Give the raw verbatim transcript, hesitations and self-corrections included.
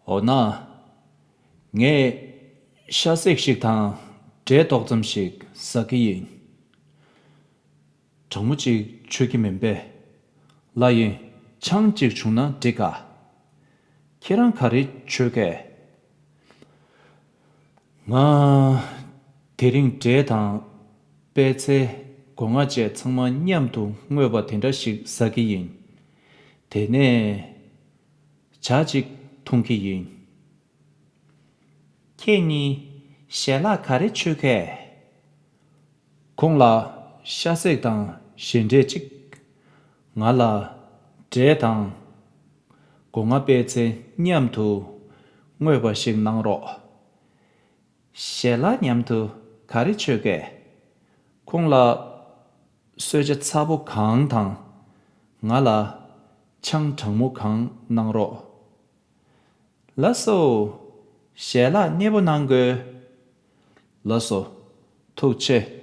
འོ་ན། ངས་ཤ་སྲེག་ཞིག་དང་འབྲས་ཏོག་ཙམ་ཞིག་ཟ་གི་ཡིན། གྲང་མོ་ཅིག་མཆོད་ཀྱི་མིན་པས། ལགས་ཡིན། ཆང་ཅིག་བྱུང་ན་འགྲིག་ག། ཁྱེད་རང་ག་རེ་མཆོད་གས། ང་དེ་རིང་འབྲས་དང་པད་ཚལ་སྒོ་ང་བཅས་ཚང་མ་མཉམ་དུ་བརྔོས་པ་དེ་འདྲ་ཞིག་ཟ་གི་ཡིན། དེ་ནས་ཇ་ཅིག་འཐུང་གི་ཡིན། ཁྱེད་གཉིས་ཞལ་ལག་ག་རེ་མཆོད་གས། ཁོང་ལ་ཤ་སྲེག་དང་གཞན་འབྲས་གཅིག། ང་ལ་འབྲས་དང་སྒོ་ང་པད་ཚལ་མཉམ་དུ་བརྔོས་པ་ཞིག་གནང་རོགས། ཞལ་ལག་མཉམ་དུ་ག་རེ་མཆོད་གས། ཁོང་ལ་གསོལ་ཇ་ཚ་པོ་གང་དང་། ང་ལ་ཆང་གྲང་མོ་གང་གནང་རོགས། ལགས་སོ། ཞལ་ལག་མཉེས་པོ་གནང་དགོས། ལགས་སོ། ཐུགས་རྗེ་ཆེ།